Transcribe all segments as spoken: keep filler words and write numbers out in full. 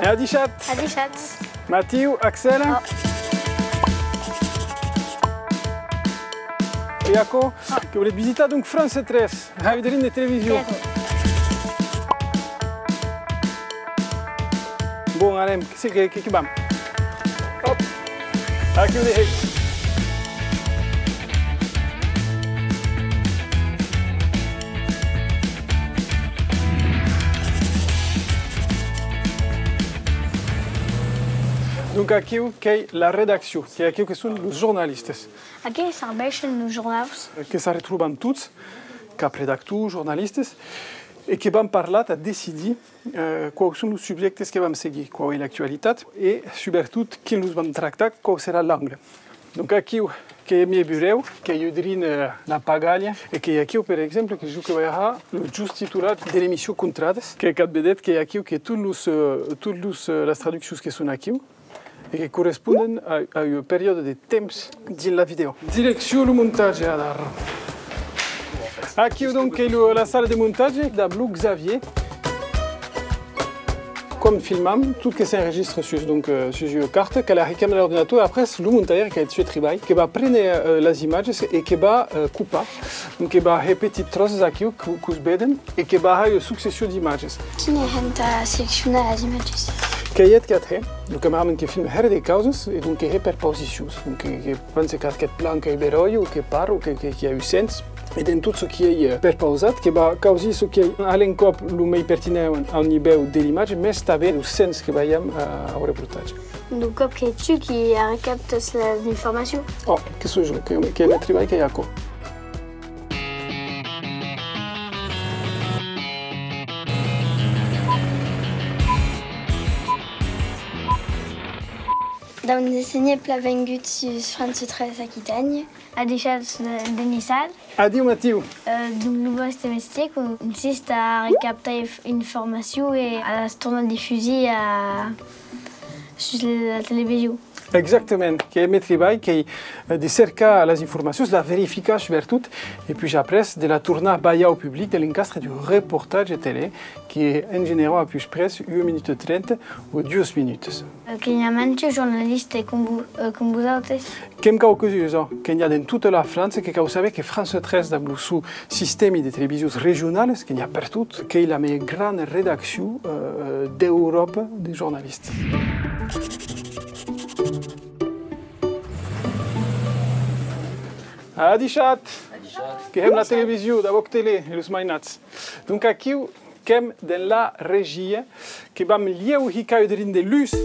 Adishatz! Adishatz! Matiu, Axel! Oh. E aquò, que voletz visitar, donc, France tres, hai drin de television. Bon, anem, que, que, que, que vam. Hop! Aquí ho dèi. Donc aquiu qu'ei la redaccion, qu'ei aquiu que son los jornalistes. A qué serveishen los jornaus? Que s'arretrobam tots, cap redactor, jornalistes, e que vam parlar tà decidir, eh, quaus son los subjèctes que vam seguir, quau ei l'actualitat e, subretot, quin los vam tractar, quau serà l'angle. Donc aquiu qu'ei eth miei burèu, qu'ei drin, eh, la pagalha, e qu'ei aquiu, per exemple, que jo que vai har lo just titulat de l'emission Contrades, que, qu'at vedetz qu'ei aquiu que tots los, eh, tots los, eh, las traduccions que son aquiu, e que corresponden a, a un periòde de temps dins la vidèo. Direccion lo montatge, adara. Aquiu, donc, qu'ei lo, la sala de montatge dab lo Xavier. Quan filmam, tot que s'enregistra sus, donc, euh, sus ua carta, que l'arricam a l'ordinator, e après, lo montaire qu'ei eth sieu tribalh, que va préner, euh, las imatges e que va, euh, copar. Donc, que va hèr petits tròces aquiu, que, que'us vedem, e que va har ua succession d'imatges. Quin hèn tà seleccionar las imatges? Qu'ei eth qu'at hè, lo cameraman que filma hèra de causas, e donc que hè perpausicions. Donc que, que pense qu'at, qu'eth plan qu'ei beròi, o que par, o que, que, qu'i a un sens. E dens tot çò qui ei, eh, perpausat, que va causir çò qui ei a l'encòp lo mei pertinent au nivèu de l'imatge, mès tanben lo sens que balham, eh, au reportatge. Lo còp qu'ei tu qui arrecaptas las informacions? Oh, que soi jo, que, qu'ei eth tribalh qu'ei aquò. Donc, sètz plan vengut sus France tres Aquitània. Adishatz, eh, Denis Sal. Adiu, Matiu. Eh, donc, lo vòste mestièr consista a recaptar inf-, informacions e a las tornar difusir a, sus la television. Exactament, qu'ei eth miei tribalh, qu'ei, eh, de cercar las informacions, las verificar subretot, e puish après de las tornar balhar au public dens l'encastre d'un reportatge tele, qui en generau a puish près ua minuta trenta o duas minutas. Eh, que n'i a mantuns jornalistes com vo-, eh, com vosautes? Qu'èm quauques uns, ò, que n'i a dens tota la França, que cau saber que France tres, dab lo son sistèmi de televisions regionalas, que n'i a pertot, qu'ei la mei grana redaccion, eh, d'Euròpa de jornalistas. Adishatz! Adishatz! Que hèm la television, dab Òc Tele e los mainats. Donc aquiu qu'èm dens la regia, que vam lhèu hicar un drin de lutz.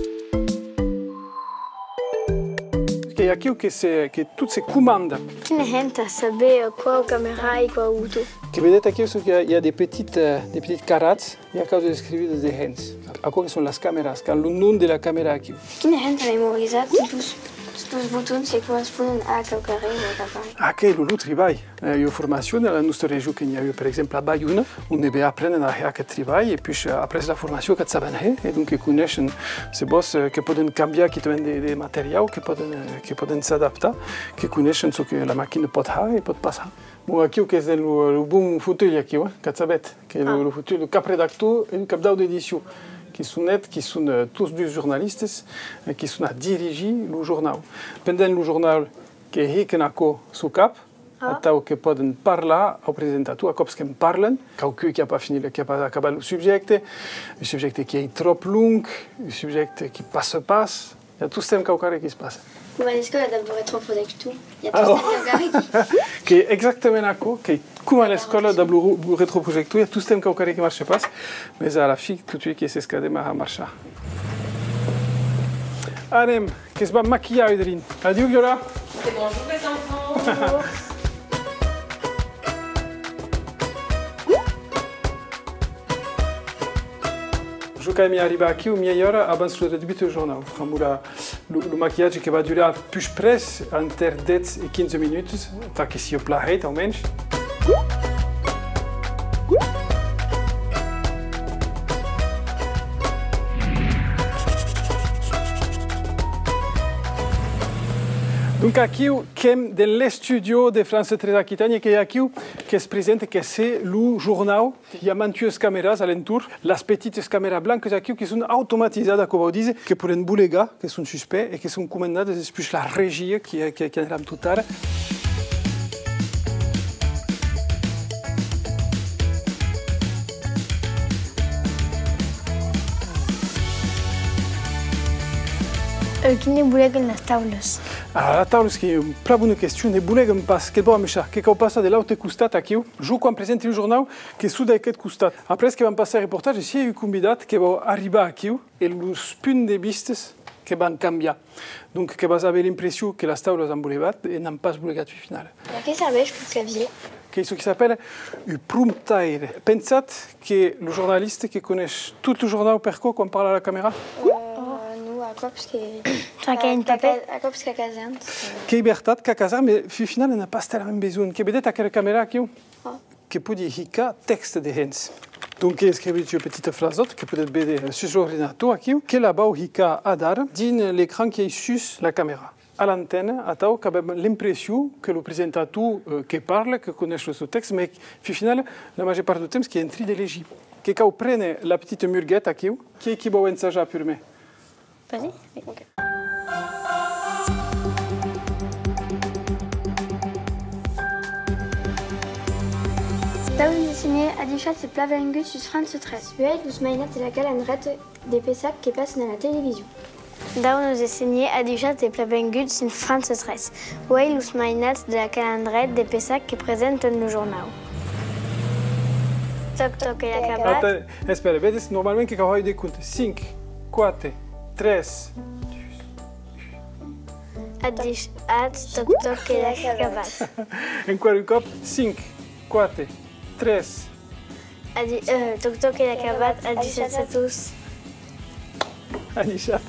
Qu'ei aquiu que se, que tot se comanda. Quin hèn tà saber, eh, quau camera e quau boton? Que vedetz aquiu, çò que i a, i a de petits, eh, de petits carrats, i a causas escrividas de hens. Aquò que son las cameras, qu'an lo nom de la camera aquiu. Quin hèn tà memorizar tots los, tots los botons que corresponen a quauquarren o a quauquarren? Aquò ei lo, lo tribalh. Eh, ua formacion, a la nòsta region que n'i a ua, per exemple, a Baiona, onde ben aprenen a hèr aqueth tribalh, e puish, eh, après la formacion qu'at saben hèr, e donc que coneishen, se vòs, eh, que pòden cambiar quitament de, de materiau, que pòden, eh, que pòden s'adaptar, que coneishen çò que la maquina pòt har e pòt pas har. Bon, aquiu qu'ès dens lo, lo bon fotolh aquiu, eh, qu'at sabetz, que lo, lo fotolh deu cap redactor e deu cap d'au d'edicion, qui son eths, qui son, eh, tots dus jornalistas, eh, qui son a dirigir lo jornau. Pendent lo jornau que hiquen aquò suu cap, atau que pòden parlar au presentator, a còps que'n parlen, quauqu'un qui a pas finit, qui a pas acabat lo subjècte, un subjècte qui ei tròp long, un subjècte qui passa pas, i a tostemps quauquarren qui's passa. Coma a l'escòla dab lo retroprojector, i a tostemps quauquarren qui... Qu'ei exactament aquò, qu'ei coma a l'escòla dab lo ro-, retroprojector, i a tostemps quauquarren qui marcha pas, mès a la fin, totun que s'escadem a marchar. Anem! Que's va maquilhar un drin. Adiu, Viola. Et bonjour les enfants. Jo qu'èmi arribar aquiu miei ora abans lo debut deu jornau. Pr'amor la, lo, lo maquilhatge que va durar puish près enter dètz e quinze minutas, tà que sia plan hèit, au mensh. Donc aquiu qu'èm dens l'estudi de France tres Aquitània, qu'ei aquiu que's presenta, que se lo jornau. I a mantuas camèras a l'entorn. Las petitas camèras blancas aquiu que son automatizadas, aquò vòu díser que podèm bolegar, que son suspècts e que son comandadas despuish la regia qui, qui, qui aneram tot ara. E quin ne bolegan las taulas? Ah, las taulas qu'ei plan bona question, ne bolegan pas, que vau amuishar, que cau passar de l'aute costat aquiu. Jo quan presenti lo jornau, que soi d'aqueth costat. Après que vam passar reportatge, si i a un convidat que vau arribar aquiu, e los punts de vistas que van cambiar. Donc que vas aver l'impression que las taulas an bolegat e n'an pas bolegat fin finala. A qué serveish lo clavier? Qu'ei çò qui s'apèla un promptaire. Pensatz que lo jornalista que coneish tot lo jornau per còp quan parla a la camèra? Euh, non, a còps que... Çò qu'a un papèr. A còps qu'a casent. Qu'ei vertat, qu'a casent, mes fin finala n'a pas talament besonh. Que vedetz aquela camèra aquiu? Que pòdi hicar tèxte dehens. Donc, è escrivut ua petita frasòta que podetz véder sus l'ordinator aquiu, que la vau hicar adara dins l'ecran qui ei sus la camèra. A l'antena, atau qu'avem l'impression que lo presentator, eh, que parla, que coneish lo seu tèxte, mes fin finala, la màger part deu temps qu'ei en trin de legir. Que cau préner la petita murgueta aquiu. Qui ei qui vau ensajar purmèr? Vas-y. Oui. Ok. Dau nos èsser adishatz e planvenguts sus France tres. Uei los mainats de la calandreta de Pessac que passan a la television. Dau nos èsser adishatz e planvenguts sus France tres. Uei los mainats de la calandreta de Pessac que presentan lo jornau. Toc, toc, qu'ei acabat. Espèra, vedes, normalament que cau hèr de compte. Cinc, quate, tres. Adishatz, toc, toc, qu'ei acabat. Enqüèra un còp, cinc, quate, tres. Adi-, euh, toc, toc, qu'ei acabat, adishatz a tots. Adishatz.